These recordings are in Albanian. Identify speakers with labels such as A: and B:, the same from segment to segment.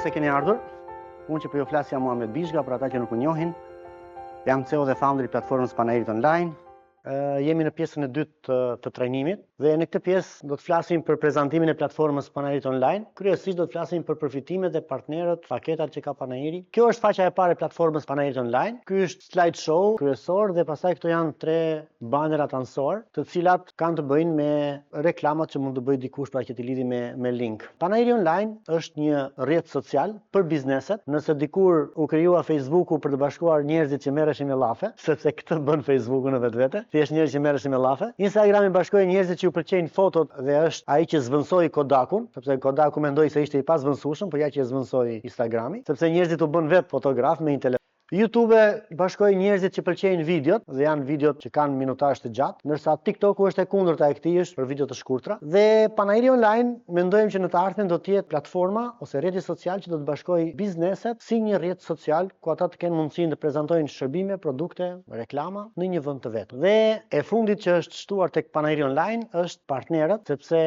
A: se keni ardhur. Unë që po ju flas jam Muhamet Bizhga, për ata që nuk më njohin. Jam CEO dhe founder i platformës Panairit Online. Jemi në pjesën e dytë të, të trajnimit dhe në këtë pjesë do të flasim për prezantimin e platformës Panairit Online. Kryesisht do të flasim për përfitimet dhe partnerët, paketat që ka Panairi. Kjo është faqja e parë e platformës Panairit Online. Ky është slide show kryesor dhe pastaj këto janë tre banerat anësor, të cilat kanë të bëjnë me reklamat që mund të bëjë dikush pra që t'i lidhi me me link. Panairi Online është një rrjet social për bizneset. Nëse dikur u krijua Facebooku për të bashkuar njerëzit që merreshin me llafe, sepse këtë bën Facebooku në vetvete, thjesht njerëz që merreshin me llafe. Instagrami bashkoi njerëzit që ju pëlqejnë fotot dhe është ai që zvendësoi Kodakun, sepse Kodaku mendoi se ishte i pazvendësueshëm, por ja që e zvendësoi Instagrami, sepse njerëzit u bënë vetë fotografë me një telefon. YouTube bashkoi njerëzit që pëlqejnë videot dhe janë videot që kanë minutazh të gjatë, ndërsa TikToku është e kundërta e këtij, është për video të shkurtra. Dhe Panairi Online mendojmë që në të ardhmen do të jetë platforma ose rrjeti social që do të bashkojë bizneset si një rrjet social ku ata të kenë mundësinë të prezantojnë shërbime, produkte, reklama në një vend të vetëm. Dhe e fundit që është shtuar tek Panairi Online është partnerët, sepse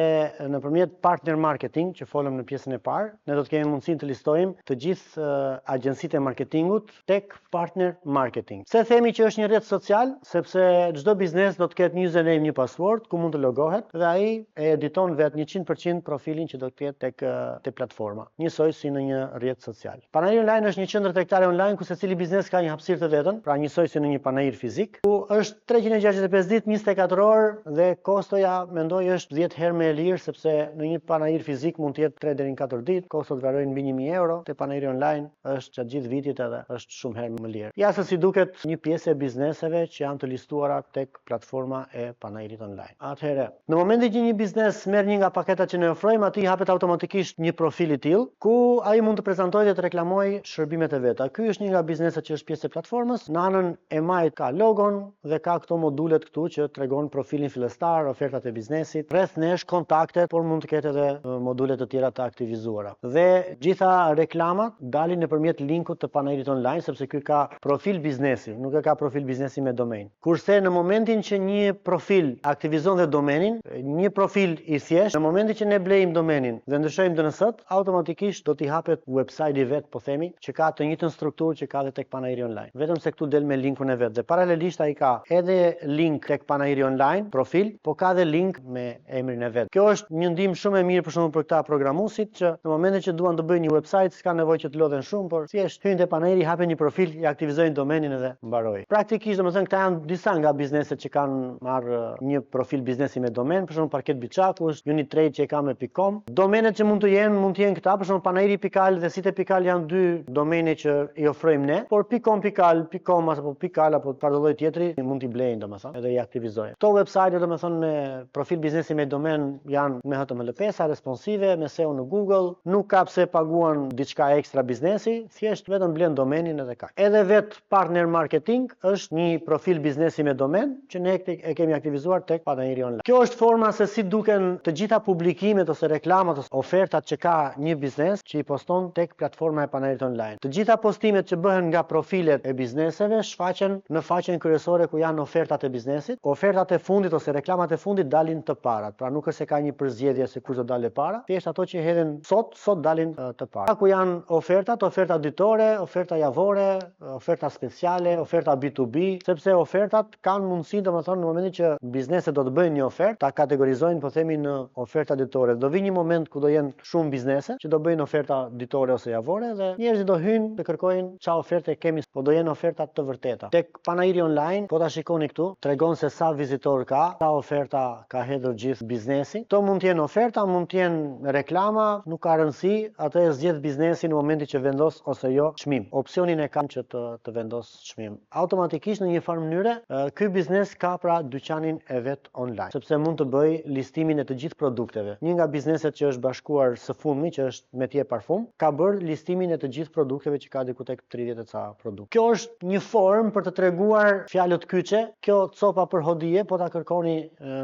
A: nëpërmjet partner marketing që folëm në pjesën e parë, ne do të kemi mundësinë të listojmë të gjithë agjencitë e marketingut tek partner marketing. Pse themi që është një rrjet social? Sepse çdo biznes do të ketë një username, një password ku mund të logohet dhe ai e editon vetë 100% profilin që do të ketë tek te platforma, njësoj si në një rrjet social. Panairi Online është një qendër tregtare online ku secili biznes ka një hapësirë të vetën, pra njësoj si në një panair fizik, ku është 365 ditë, 24 orë dhe kostoja mendoj është 10 herë më e lirë sepse në një panair fizik mund të jetë 3 deri në 4 ditë, kostot variojnë mbi 1000 euro, te panairi online është gjatë gjithë vitit edhe është shumë herë më lirë. Ja se si duket një pjesë e bizneseve që janë të listuara tek platforma e panairit online. Atëherë, në momentin që një biznes merr një nga paketat që ne ofrojmë, atij i hapet automatikisht një profil i tillë, ku ai mund të prezantojë dhe të reklamojë shërbimet e veta. Ky është një nga bizneset që është pjesë e platformës. Në anën e majtë ka logon dhe ka këto modulet këtu që tregon profilin fillestar, ofertat e biznesit, rreth nesh, kontaktet, por mund të ketë edhe module të tjera të aktivizuara. Dhe gjitha reklamat dalin nëpërmjet linkut të panairit online, sepse ky ka profil biznesi, nuk e ka profil biznesi me domain. Kurse në momentin që një profil aktivizon dhe domenin, një profil i thjeshtë, në momentin që ne blejmë domenin dhe ndryshojmë DNS-t, automatikisht do t'i hapet website-i vet, po themi, që ka të njëjtën strukturë që ka dhe tek Panairi Online. Vetëm se këtu del me linkun e vet dhe paralelisht ai ka edhe link tek Panairi Online, profil, po ka dhe link me emrin e vet. Kjo është një ndihmë shumë e mirë për shembull për këta programuesit që në momentin që duan të bëjnë një website s'ka nevojë që të lodhen shumë, por thjesht hyjnë te panairi, hapin një profil, i aktivizojnë domenin edhe mbaroi. Praktikisht domethënë këta janë disa nga bizneset që kanë marrë një profil biznesi me domen, për shembull Parket Biçaku është Unitrade që e ka me .com. Domenet që mund të jenë, mund të jenë këta, për shembull panairi pikal dhe site pikal janë dy domene që i ofrojmë ne, por .com pikal, .com apo pikal apo çfarëdo lloj tjetri mund t'i blejnë domethënë edhe i aktivizojnë. Këto website domethënë me profil biznesi me domen janë me HTML5, responsive, me SEO në Google, nuk ka pse paguan diçka ekstra biznesi, thjesht vetëm blen domenin edhe kaq. Edhe vet partner marketing është një profil biznesi me domen që ne e kemi aktivizuar tek Panairi Online. Kjo është forma se si duken të gjitha publikimet ose reklamat ose ofertat që ka një biznes që i poston tek platforma e Panairit Online. Të gjitha postimet që bëhen nga profilet e bizneseve shfaqen në faqen kryesore ku janë ofertat e biznesit. Ofertat e fundit ose reklamat e fundit dalin të parat. Pra nuk është se ka një përzgjedhje se kush do dalë e para, thjesht ato që hedhen sot, sot dalin të para. Ku janë ofertat, oferta ditore, oferta javore, oferta speciale, oferta B2B, sepse ofertat kanë mundësi, domethënë në momentin që bizneset do të bëjnë një ofertë, ta kategorizojnë, po themi në oferta ditore. Do vi një moment ku do jenë shumë biznese që do bëjnë oferta ditore ose javore dhe njerëzit do hyjnë të kërkojnë ça oferte kemi, po do jenë oferta të vërteta. Tek Panairi Online, po ta shikoni këtu, tregon se sa vizitor ka, sa oferta ka hedhur gjithë biznesi. Këto mund të jenë oferta, mund të jenë reklama, nuk ka rëndësi, atë e zgjedh biznesi në momentin që vendos ose jo çmim. Opsionin e kanë që të të vendos çmim. Automatikisht në një farë mënyre, ky biznes ka pra dyqanin e vet online, sepse mund të bëjë listimin e të gjithë produkteve. Një nga bizneset që është bashkuar së fundmi, që është Metie Parfum, ka bërë listimin e të gjithë produkteve që ka diku tek 30 e ca produkte. Kjo është një formë për të treguar fjalët kyçe. Kjo copa për hodie, po ta kërkoni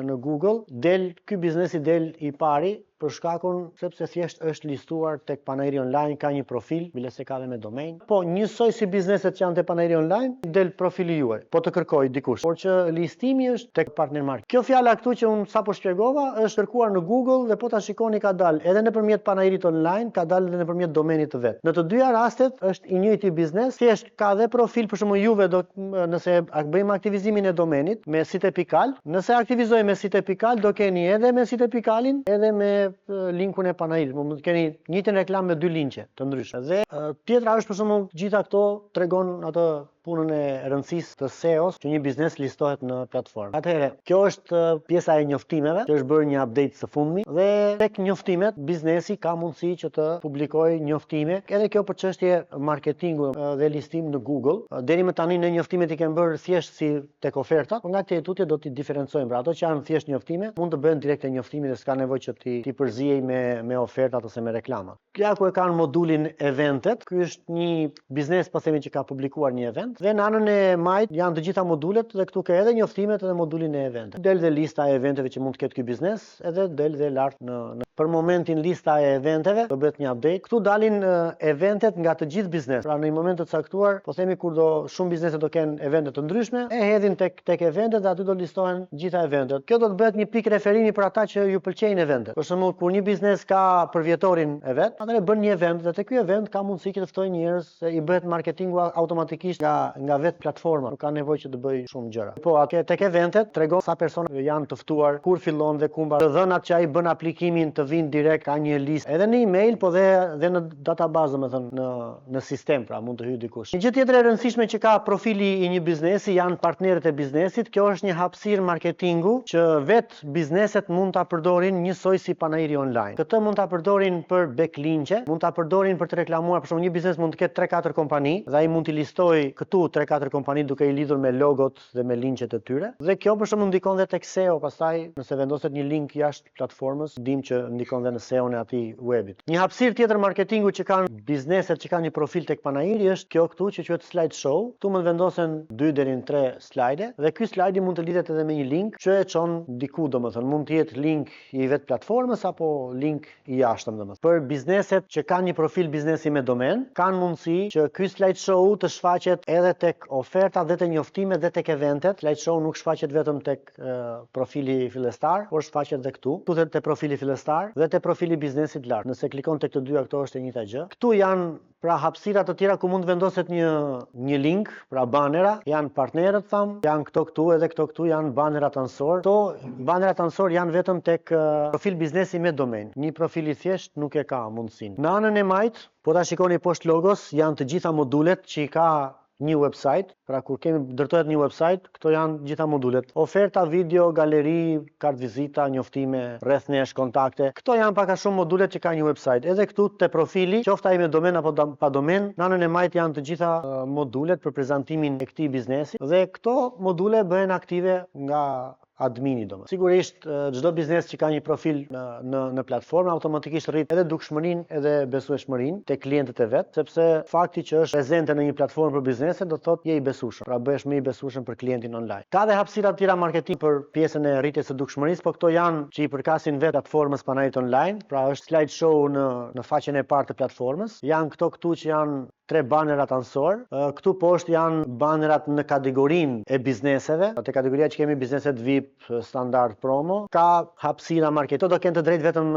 A: në Google, del ky biznesi del i pari. Për shkakun sepse thjesht është listuar tek Panairi Online, ka një profil, bile se ka dhe me domain. Po, njësoj si bizneset që janë te Panairi Online, del profili juaj, po të kërkojë dikush. Por që listimi është tek Partner Market. Kjo fjala këtu që unë sapo shpjegova është kërkuar në Google dhe po ta shikoni ka dalë edhe nëpërmjet Panairit Online, ka dalë edhe nëpërmjet domenit të vet. Në të dyja rastet është i njëjti biznes, thjesht ka dhe profil, për shembull juve do nëse bëjmë aktivizimin e domenit me site.al, nëse aktivizojmë me site.al do keni edhe me site.al-in edhe me linkun e Panairit, mund të keni njëjtën reklamë me dy linqe të ndryshme. Dhe tjetra është për shembull gjitha këto tregon atë punën e rëndësisë të SEO-s që një biznes listohet në platformë. Atëherë, kjo është pjesa e njoftimeve, që është bërë një update së fundmi dhe tek njoftimet biznesi ka mundësi që të publikojë njoftime, edhe kjo për çështje marketingu dhe listim në Google. Deri më tani ne njoftimet i kemi bërë thjesht si tek ofertat, por nga këtej e tutje do t'i diferencojmë. Pra ato që janë thjesht njoftime, mund të bëhen direkt te njoftimi dhe s'ka nevojë që t'i t'i përziej me me ofertat ose me reklamat. Ja ku e kanë modulin eventet, ky është një biznes po themi që ka publikuar një event dhe në anën e majtë janë të gjitha modulet dhe këtu ke edhe njoftimet edhe modulin e eventeve. Del dhe lista e eventeve që mund të ketë ky biznes, edhe del dhe lart në në për momentin lista e eventeve, do bëhet një update. Këtu dalin eventet nga të gjithë bizneset. Pra në një moment të caktuar, po themi kur do shumë biznese do kenë evente të ndryshme, e hedhin tek tek eventet dhe aty do listohen gjitha eventet. Kjo do të bëhet një pikë referimi për ata që ju pëlqejnë eventet. Për shembull, kur një biznes ka përvjetorin e vet, atëherë bën një event dhe te ky event ka mundësi që të ftojë njerëz se i bëhet marketingu automatikisht nga nga vetë platforma, nuk ka nevojë që të bëjë shumë gjëra. Po, atje tek eventet tregon sa persona janë të ftuar, kur fillon dhe ku mbaron. Të dhënat që ai bën aplikimin të vijnë direkt, ka një listë edhe në email, po dhe dhe në databazë, domethënë në në sistem, pra mund të hyjë dikush. Një gjë tjetër e rëndësishme që ka profili i një biznesi janë partnerët e biznesit. Kjo është një hapësirë marketingu që vetë Bizneset mund ta përdorin njësoj si panairi online. Këtë mund ta përdorin për backlinqe, mund ta përdorin për të reklamuar, për shembull një biznes mund të ketë tre-katër kompani dhe ai mund t'i listojë këtu tre-katër kompani duke i lidhur me logot dhe me linqet e tyre. Dhe kjo për shembull ndikon dhe tek SEO pastaj, nëse vendoset një link jashtë platformës, dimë që ndikon dhe në SEO-n e atij webit. Një hapësirë tjetër marketingu që kanë bizneset që kanë një profil tek panairi është kjo këtu që quhet slide show. Këtu mund të vendosen 2 deri në 3 slide dhe ky slide mund të lidhet edhe me një link që e çon diku, domethënë mund të jetë link i vetë platformës apo link i jashtëm domethënë. Për bizneset që kanë një profil biznesi me domen, kanë mundësi që ky slide show të shfaqet edhe tek ofertat dhe te njoftimet dhe tek eventet. Slide show nuk shfaqet vetëm tek profili fillestar, por shfaqet dhe këtu. Këtu te profili fillestar dhe te profili i biznesit lart. Nëse klikon tek të dyja këto është e njëjta gjë. Këtu janë pra hapësira të tjera ku mund të vendoset një një link, pra banera, janë partnerët thamë, janë këto këtu edhe këto këtu janë banerat anësor. Këto banerat anësor janë vetëm tek profil biznesi me domen. Një profil i thjeshtë nuk e ka mundësinë. Në anën e majtë, po ta shikoni poshtë logos, janë të gjitha modulet që i ka një website, pra kur kemi ndërtohet një website, këto janë gjitha modulet. Oferta, video, galeri, kartë vizita, njoftime, rreth nesh, kontakte. Këto janë pak a shumë modulet që ka një website. Edhe këtu te profili, qoftë ai me domen apo pa domen, në anën e majtë janë të gjitha modulet për prezantimin e këtij biznesi dhe këto module bëhen aktive nga admini domethënë. Sigurisht çdo biznes që ka një profil në në në platformë automatikisht rrit edhe dukshmërinë edhe besueshmërinë te klientët e vet, sepse fakti që është prezente në një platformë për biznese do të thotë je i besueshëm, pra bëhesh më i besueshëm për klientin online. Ka dhe hapësira të tjera marketing për pjesën e rritjes së dukshmërisë, po këto janë që i përkasin vetë platformës Panairit Online, pra është slide show në në faqen e parë të platformës. Janë këto këtu që janë tre banerat anësor. Këtu poshtë janë banerat në kategorinë e bizneseve, te kategoria që kemi bizneset VIP, standard, promo, ka hapësira marketing. Këto do kenë të drejtë vetëm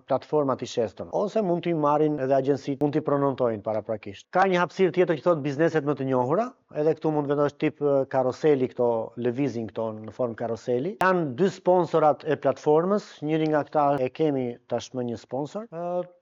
A: platforma t'i shesë, ose mund t'i marrin edhe agjencitë, mund t'i prenotojnë paraprakisht. Ka një hapësirë tjetër që thotë bizneset më të njohura, edhe këtu mund të vendosësh tip karoseli këto lëvizin këto në formë karoseli. Janë dy sponsorat e platformës, njëri nga këta e kemi tashmë një sponsor.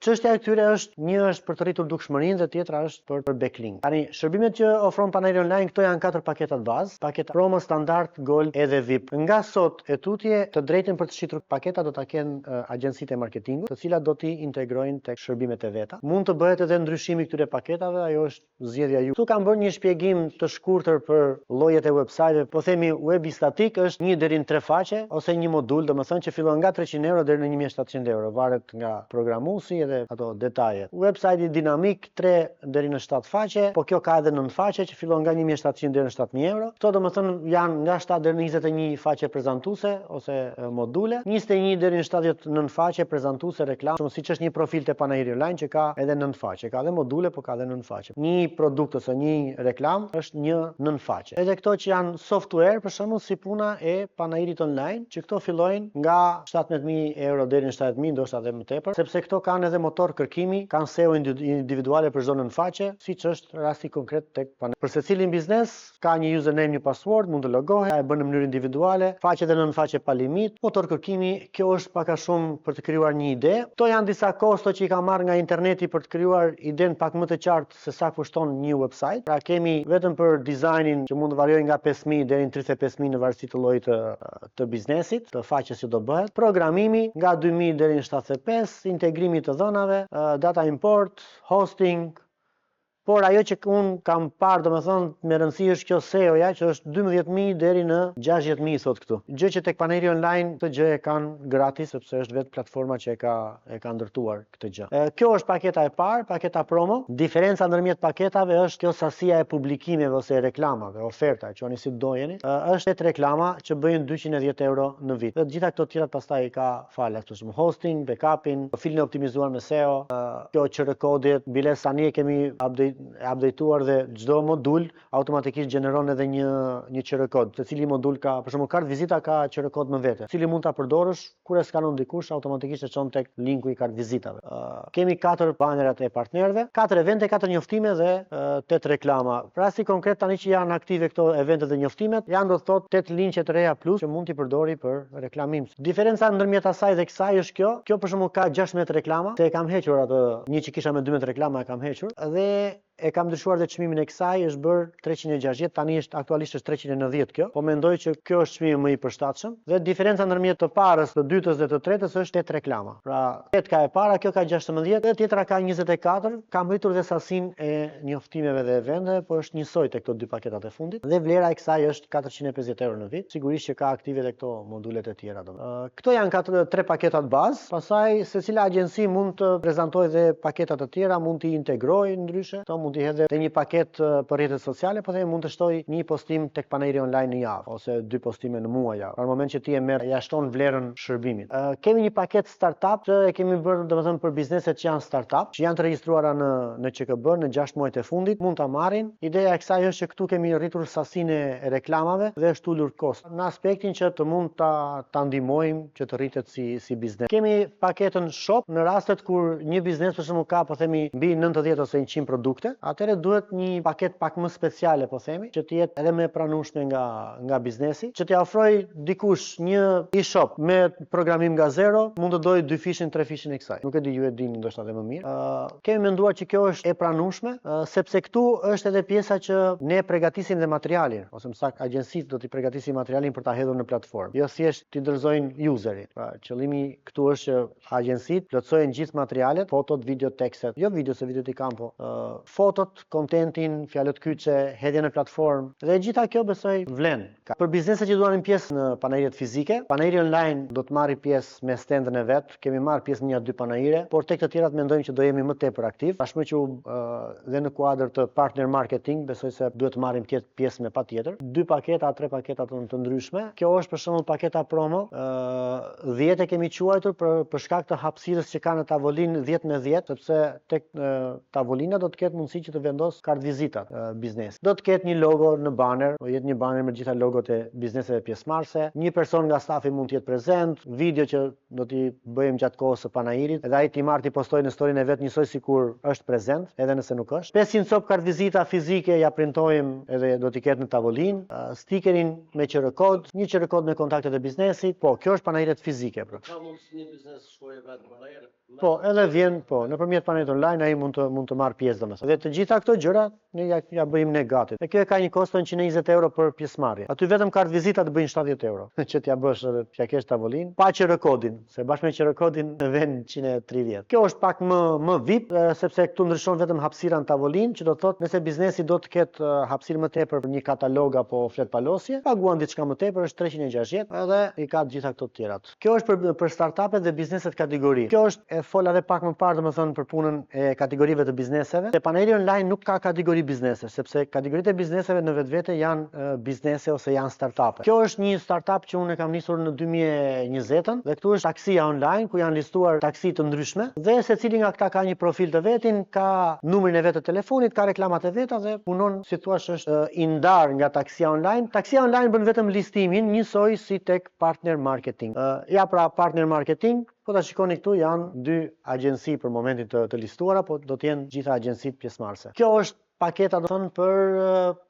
A: Çështja e këtyre është, një është për të rritur dukshmërinë dhe tjetra është për për backlink. Tani, shërbimet që ofron Panairi Online, këto janë katër paketat bazë, paketa promo, standard, gold edhe VIP. Nga sot e tutje, të drejtën për të shitur paketa do ta kenë agjencitë e marketingut, të cilat do t'i integrojnë tek shërbimet e veta. Mund të bëhet edhe ndryshimi i këtyre paketave, ajo është zgjedhja juaj. Këtu kam bërë një shpjegim të shkurtër për llojet e website-ve. Po themi webi statik është një deri në tre faqe ose një modul, domethënë që fillon nga 300 euro deri në 1700 euro, varet nga programuesi edhe ato detajet. Website-i dinamik 3 deri në 7 faqe, po kjo ka edhe 9 faqe që fillon nga 1700 deri në 7000 euro. Këto domethënë janë nga 7 deri në 21 faqe prezantuese ose module, 21 deri në 79 faqe prezantuese reklamë, siç është një profil te Panairi Online që ka edhe 9 faqe, ka edhe module, po ka edhe 9 faqe. Një produkt ose një reklamë është një 9 faqe. Edhe këto që janë software, për shembull, si puna e Panairit Online, që këto fillojnë nga 17000 euro deri në 70000, ndoshta edhe më tepër, sepse këto kanë edhe motor kërkimi, kanë SEO individuale për çdo nënfaqe, siç është rasti konkret tek Panairi. Për secilin biznes Ka një username, një password, mund të logohet, e bën në mënyrë individuale, faqe dhe nënfaqe pa limit, motor kërkimi, kjo është pak a shumë për të krijuar një ide. Këto janë disa kosto që i kam marrë nga interneti për të krijuar idenë pak më të qartë se sa kushton një website. Pra kemi vetëm për dizajnin që mund të variojë nga 5000 deri në 35000 në varësi të llojit të të biznesit, të faqes që do bëhet, programimi nga 2000 deri në 75, integrimi i të dhënave, data import, hosting, Por ajo që unë kam parë, domethënë, me rëndësi është kjo SEO-ja që është 12000 deri në 60000 thotë këtu. Gjë që tek Panairi Online këtë gjë e kanë gratis sepse është vetë platforma që e ka e ka ndërtuar këtë gjë. E, kjo është paketa e parë, paketa promo. Diferenca ndërmjet paketave është kjo sasia e publikimeve ose e reklamave, oferta, quani si dojeni. E, është 8 reklama që bëjnë 210 euro në vit. Dhe të gjitha këto tjerat pastaj i ka falas, për shembull hosting, backupin, profilin e optimizuar me SEO, kjo QR kodet, biles tani e kemi update, updateuar dhe çdo modul automatikisht gjeneron edhe një një QR kod. Secili modul ka, për shembull kartë vizita ka QR kod më vete, cili mund ta përdorësh kur e skanon dikush automatikisht e çon tek linku i kartë vizitave. Kemi katër banerat e partnerëve, katër evente, katër njoftime dhe tetë reklama. Rasti konkret tani që janë aktive këto evente dhe njoftimet, janë do të thotë tetë linqe të reja plus që mund t'i përdori për reklamim. Diferenca ndërmjet asaj dhe kësaj është kjo, kjo për shembull ka 16 reklama, se e kam hequr atë një që kisha me 12 reklama e kam hequr dhe e kam ndryshuar dhe çmimin e kësaj është bërë 360, tani është aktualisht është 390 kjo, po mendoj që kjo është çmimi më i përshtatshëm dhe diferenca ndërmjet të parës, të dytës dhe të tretës është 8 reklama. Pra 8 ka e para, kjo ka 16 dhe tjetra ka 24, kam rritur dhe sasinë e njoftimeve dhe eventeve, por është njësoj te këto dy paketat e fundit dhe vlera e kësaj është 450 euro në vit. Sigurisht që ka aktive dhe këto modulet e tjera domethënë. Këto janë katër tre paketat bazë, pastaj secila agjenci mund të prezantojë dhe paketa të tjera, mund t'i integrojë ndryshe, këto mund t'i hedhë te një paketë për rrjetet sociale, po themi mund të shtojë një postim tek panairi online në javë ose dy postime në muaj javë. Pra në moment që ti e merr ja shton vlerën shërbimit. Kemi një paketë startup që e kemi bërë domethënë për bizneset që janë startup, që janë të regjistruara në në QKB në 6 muajt e fundit, mund ta marrin. Ideja e kësaj është që këtu kemi rritur sasinë e reklamave dhe është ulur kosto. Në aspektin që të mund ta ta ndihmojmë që të rritet si si biznes. Kemi paketën shop në rastet kur një biznes për shembull ka po themi mbi 90 ose 100 produkte, atëherë duhet një paketë pak më speciale po themi, që të jetë edhe më e pranueshme nga nga biznesi, që t'ia ofrojë dikush një e-shop me programim nga zero, mund të dojë dyfishin, trefishin e kësaj. Nuk e di, ju e dini ndoshta edhe më mirë. Ë kemi menduar që kjo është e pranueshme, sepse këtu është edhe pjesa që ne pregatisim dhe materialin, ose më saktë agjencitë do t'i pregatisin materialin për ta hedhur në platformë, jo thjesht t'i dorëzojnë userit. Pra, qëllimi këtu është që agjencitë plotësojnë gjithë materialet, fotot, video, tekstet, jo video se videot i kanë po, uh, fotot, kontentin, fjalët kyçe, hedhjen në platformë dhe e gjitha kjo besoj vlen. Për bizneset që duan pjesë në panairet fizike, panairi online do të marrë pjesë me stendën e vet, kemi marrë pjesë në një dy panaire, por tek të tjerat mendojmë që do jemi më tepër aktiv. Tashmë që dhe në kuadër të partner marketing, besoj se duhet të marrim tjetë pjesë me patjetër. Dy paketa, tre paketa të, të ndryshme. Kjo është për shembull paketa promo, ë 10 e kemi quajtur për për shkak të hapësirës që ka në tavolinë 10 me 10, sepse tek tavolina do të ketë mundësi që të vendos kartëvizitat biznesi. Do të ketë një logo në baner, do jetë një baner me të gjitha logot e bizneseve pjesëmarrëse, një person nga stafi mund të jetë prezent, video që do t'i bëjmë gjatë kohës së panairit, edhe ai t'i marrë t'i postojë në storyn e vet njësoj sikur është prezent, edhe nëse nuk është. 500 copë kartëvizita fizike ja printojmë edhe do t'i ketë në tavolinë, stikerin me QR kod, një QR kod me kontaktet e biznesit, po kjo është panairet fizike pra.
B: Ka mundësi një biznes të shkojë vetë në panair?
A: Po, edhe vjen, po, nëpërmjet panairit online ai mund të mund të marrë pjesë domethënë. Dhe të gjitha këto gjëra ne ja ja bëjmë ne gati. Dhe kjo e ka një kosto 120 euro për pjesëmarrje. Aty vetëm kartë vizita të bëjnë 70 euro, që t'ja bësh edhe t'ja kesh tavolinë, pa QR kodin, se bashkë me QR kodin vjen 130. Kjo është pak më më VIP, sepse këtu ndryshon vetëm hapësira në tavolinë, që do të thotë nëse biznesi do të ketë hapësirë më tepër për një katalog apo fletpalosje, paguan diçka më tepër, është 360 edhe i ka të gjitha këto të tjerat. Kjo është për për startupet dhe bizneset kategori. Kjo është e fola edhe pak më parë domethënë për punën e kategorive të bizneseve. Te Panairi Online nuk ka kategori biznesesh, sepse kategoritë e bizneseve në vetvete janë biznese ose janë startupe. Kjo është një startup që unë e kam nisur në 2020-ën dhe këtu është taksia online ku janë listuar taksi të ndryshme dhe secili nga këta ka një profil të vetin, ka numrin e vet të telefonit, ka reklamat e veta dhe punon si thua është i ndarë nga taksia online. Taksia online bën vetëm listimin njësoj si tek Partner Marketing. Ja pra Partner Marketing, po ta shikoni këtu janë dy agjenci për momentin të, të listuara, po do të jenë gjitha agjencitë pjesëmarrëse. Kjo është paketa do të thënë për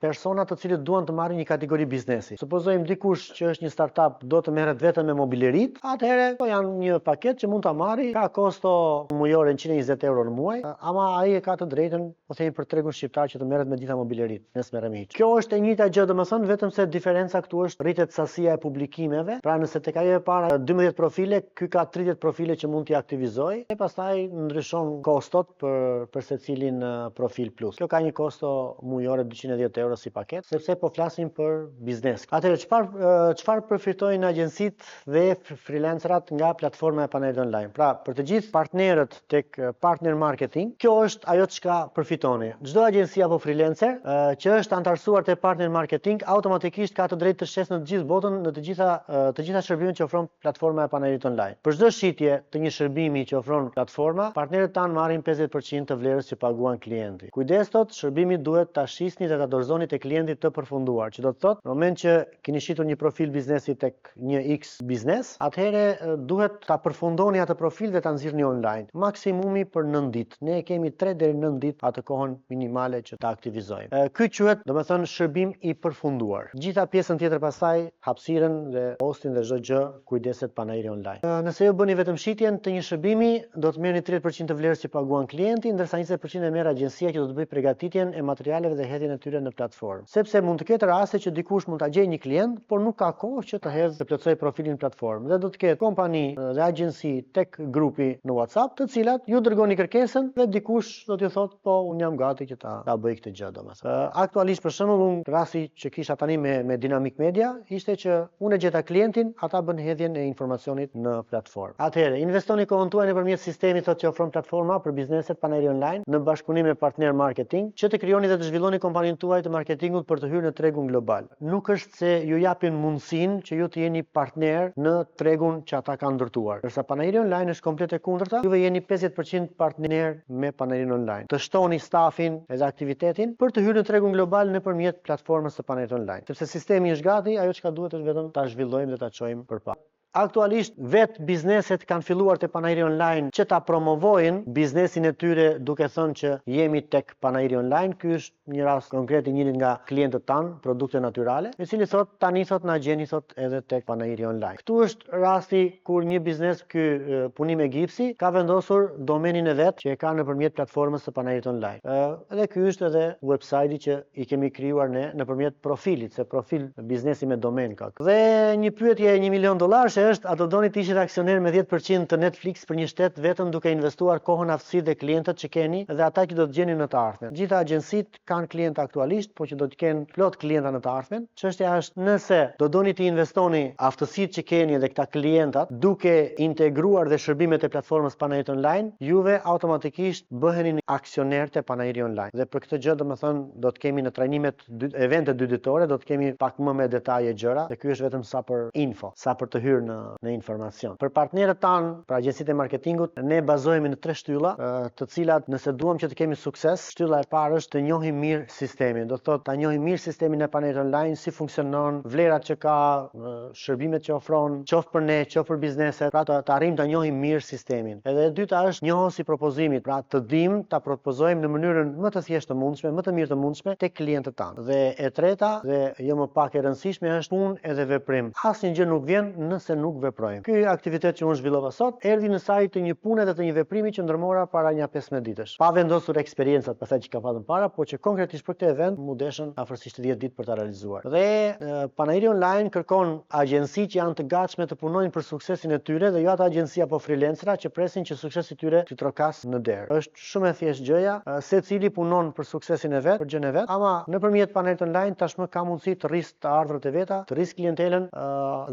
A: persona të cilët duan të marrin një kategori biznesi. Supozojmë dikush që është një startup do të merret vetëm me mobilerit, atëherë po janë një paketë që mund ta marri, ka kosto mujore 120 euro në muaj, ama ai e ka të drejtën, po themi për tregun shqiptar që të merret me gjitha mobilerit. Ne s'merremi hiç. Kjo është e njëjta gjë, domethënë, vetëm se diferenca këtu është rritet sasia e publikimeve. Pra nëse tek ajo e para 12 profile, ky ka 30 profile që mund t'i aktivizojë e pastaj ndryshon kostot për për secilin profil plus. Kjo ka një kosto mujore 210 euro si paketë, sepse po flasim për biznes. Atëherë çfarë çfarë përfitojnë agjencitë dhe freelancerat nga platforma e Panairit Online? Pra, për të gjithë partnerët tek partner marketing, kjo është ajo çka përfitoni. Çdo agjenci apo freelancer që është anëtarësuar te partner marketing automatikisht ka të drejtë të shesë në të gjithë botën në të gjitha të gjitha shërbimet që ofron platforma e Panairit Online. Për çdo shitje të një shërbimi që ofron platforma, partnerët tanë marrin 50% të vlerës që paguan klienti. Kujdes thotë, shërbimi duhet ta shisni dhe ta dorëzoni te klienti të përfunduar, që do të thotë, në moment që keni shitur një profil biznesi tek një X biznes, atëherë duhet ta përfundoni atë profil dhe ta nxirrni online. Maksimumi për 9 ditë. Ne e kemi 3 deri në 9 ditë atë kohën minimale që ta aktivizojmë. Ky quhet, domethënë, shërbim i përfunduar. Gjitha pjesën tjetër pastaj, hapësirën dhe hostin dhe çdo gjë kujdeset Panairi Online. Nëse ju bëni vetëm shitjen të një shërbimi, do të merrni 30% të vlerës që paguan klienti, ndërsa 20% e merr agjencia që do të bëjë përgatitjen e materialeve dhe hedhjen e tyre në platformë. Sepse mund të ketë raste që dikush mund ta gjejë një klient, por nuk ka kohë që të hedhë të plotësojë profilin në platformë dhe do të ketë kompani dhe agjenci tek grupi në WhatsApp, të cilat ju dërgoni kërkesën dhe dikush do t'ju thotë po unë jam gati që ta ta bëj këtë gjë domethënë. Aktualisht për shembull unë rasti që kisha tani me me Dynamic Media ishte që unë e gjeta klientin, ata bën hedhjen e informacionit në platformë. Atëherë, investoni kohën tuaj nëpërmjet sistemit thotë që ofron platforma për bizneset Panairi Online në bashkëpunim me partner marketing, që të krijoni dhe të zhvilloni kompaninë tuaj të marketingut për të hyrë në tregun global. Nuk është se ju japin mundësinë që ju të jeni partner në tregun që ata kanë ndërtuar. Ndërsa Panairi Online është komplet e kundërta, juve jeni 50% partner me Panairin Online. Të shtoni stafin edhe aktivitetin për të hyrë në tregun global nëpërmjet platformës së Panairit Online. Sepse sistemi është gati, ajo çka duhet është vetëm ta zhvillojmë dhe ta çojmë përpara. Aktualisht vetë bizneset kanë filluar te Panairi Online që ta promovojnë biznesin e tyre duke thënë që jemi tek Panairi Online. Ky është një rast konkret i njërit nga klientët tanë, produkte natyrale, i cili thotë tani thotë na gjeni thotë edhe tek Panairi Online. Këtu është rasti kur një biznes ky punime gipsi ka vendosur domenin e vet që e ka nëpërmjet platformës së Panairit Online. Ë dhe ky është edhe website-i që i kemi krijuar ne nëpërmjet profilit, se profil biznesi me domen ka. Dhe një pyetje e 1 milion dollarëshe është a do doni të ishit aksioner me 10% të Netflix për një shtet vetëm duke investuar kohën, aftësitë dhe klientët që keni dhe ata që do të gjeni në të ardhmen. Gjitha agjencitë kanë klientë aktualisht, po që do të kenë plot klienta në të ardhmen. Çështja është nëse do doni të investoni aftësitë që keni dhe këta klientat duke integruar dhe shërbimet e platformës Panairit Online, juve automatikisht bëheni aksioner te Panairi Online. Dhe për këtë gjë, domethënë, do të kemi në trajnimet dy, eventet dy ditore, do të kemi pak më me detaje gjëra, dhe ky është vetëm sa për info, sa për të hyrë në në informacion. Për partnerët tanë, për agjencitë e marketingut, ne bazohemi në tre shtylla, të cilat nëse duam që të kemi sukses, shtylla e parë është të njohim mirë sistemin. Do të thotë ta njohim mirë sistemin e Panairit Online, si funksionon, vlerat që ka, shërbimet që ofron, qoftë për ne, qoftë për bizneset, pra të, të arrijmë ta njohim mirë sistemin. Edhe e dyta është njohës i propozimit, pra të dim ta propozojmë në mënyrën më të thjeshtë të mundshme, më të mirë të mundshme tek klientët tanë. Dhe e treta, dhe jo më pak e rëndësishme është punë edhe veprim. Asnjë gjë nuk vjen nëse nuk veprojmë. Ky aktivitet që unë zhvillova sot erdhi në sajë të një pune dhe të një veprimi që ndërmora para nja 15 ditësh. Pa vendosur eksperiencat pastaj që kam patën para, por që konkretisht për këtë event mu deshën afërsisht 10 ditë për ta realizuar. Dhe Panairi Online kërkon agjenci që janë të gatshme të punojnë për suksesin e tyre dhe jo ato agjenci apo freelancera që presin që suksesi i tyre t'u trokas në derë. Është shumë e thjeshtë gjëja, secili punon për suksesin e vet, për gjënë e vet, ama nëpërmjet Panairit Online tashmë ka mundësi të rrisë të ardhurat e veta, të rrisë klientelën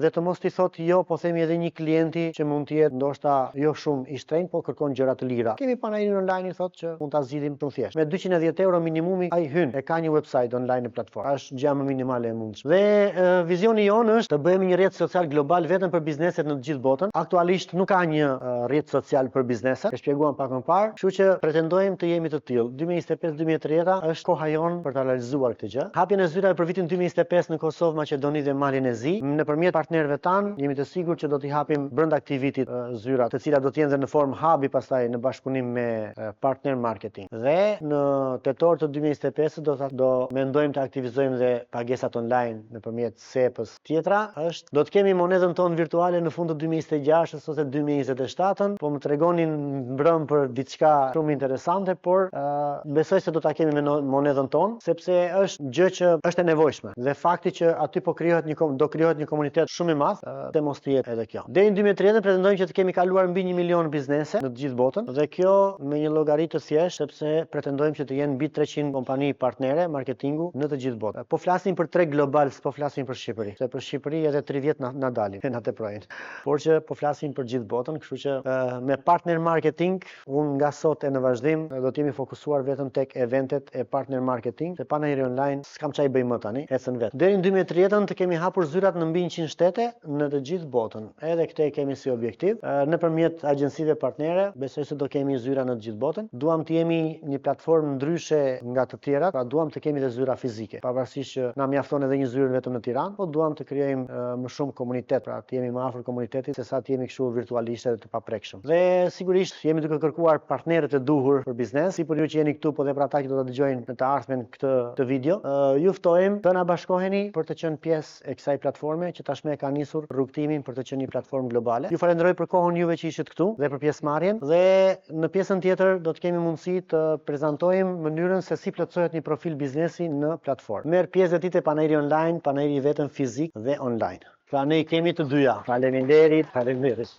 A: dhe të mos t'i thotë jo. jo po themi edhe një klienti që mund të jetë ndoshta jo shumë i shtrenjtë, po kërkon gjëra të lira. Kemi panairin online i thotë që mund ta zgjidhim shumë thjesht. Me 210 euro minimumi ai hyn, e ka një website online në platformë. Është gjëja më minimale e mundshme. Dhe e, vizioni jonë është të bëhemi një rrjet social global vetëm për bizneset në të gjithë botën. Aktualisht nuk ka një rrjet social për bizneset, e shpjeguam pak më parë, kështu që pretendojmë të jemi të tillë. 2025-2030 është koha jonë për ta realizuar këtë gjë. Hapjen e zyrave për vitin 2025 në Kosovë, Maqedoni dhe Malin e Zi, nëpërmjet partnerëve tanë, jemi të sigurt që do t'i hapim brenda këtij viti zyrat, të cilat do të jenë dhe në formë hubi pastaj në bashkëpunim me partner marketing. Dhe në tetor të 2025 do ta do mendojmë të aktivizojmë dhe pagesat online nëpërmjet SEPA-s. Tjetra është do të kemi monedhën tonë virtuale në fund të 2026 ose 2027-ën, po më tregonin mbrëm për diçka shumë interesante, por uh, besoj se do ta kemi me monedhën tonë, sepse është gjë që është e nevojshme. Dhe fakti që aty po krijohet një do krijohet një komunitet shumë i madh, uh, të mos të jetë edhe kjo. Deri në 2030 pretendojmë që të kemi kaluar mbi 1 milion biznese në të gjithë botën dhe kjo me një llogari të thjeshtë sepse pretendojmë që të jenë mbi 300 kompani partnere marketingu në të gjithë botën. Po flasim për treg global, s'po flasim për Shqipëri. Se për Shqipëri edhe 3 vjet na, na dalin, na teprojnë. Por që po flasim për gjithë botën, kështu që me partner marketing, unë nga sot e në vazhdim do të jemi fokusuar vetëm tek eventet e partner marketing, se panairi online s'kam ça i bëj më tani, ecën vetë. Deri në 2030-ën të kemi hapur zyrat në mbi 100 shtete në të gjithë botën. Edhe këtë e kemi si objektiv. Nëpërmjet agjencive partnere, besoj se do kemi zyra në të gjithë botën. Duam të jemi një platformë ndryshe nga të tjerat, pra duam të kemi dhe zyra fizike. Pavarësisht që na mjafton edhe një zyrë vetëm në Tiranë, po duam të krijojmë më shumë komunitet, pra të jemi më afër komunitetit sesa të jemi kështu virtualisht edhe të paprekshëm. Dhe sigurisht jemi duke kërkuar partnerët e duhur për biznes, si për ju që jeni këtu, po dhe për ata që do ta dëgjojnë në të ardhmen këtë këtë video. Ju ftojmë të na bashkoheni për të qenë pjesë e kësaj platforme që tashmë e ka nisur rrugëtimin për të qenë një platformë globale. Ju falenderoj për kohën juve që ishit këtu dhe për pjesëmarrjen dhe në pjesën tjetër do të kemi mundësi të prezantojmë mënyrën se si plotësohet një profil biznesi në platformë. Merr pjesë dhe ti te Panairi Online, panairi i vetëm fizik dhe online. Pra ne i kemi të dyja. Faleminderit, faleminderit.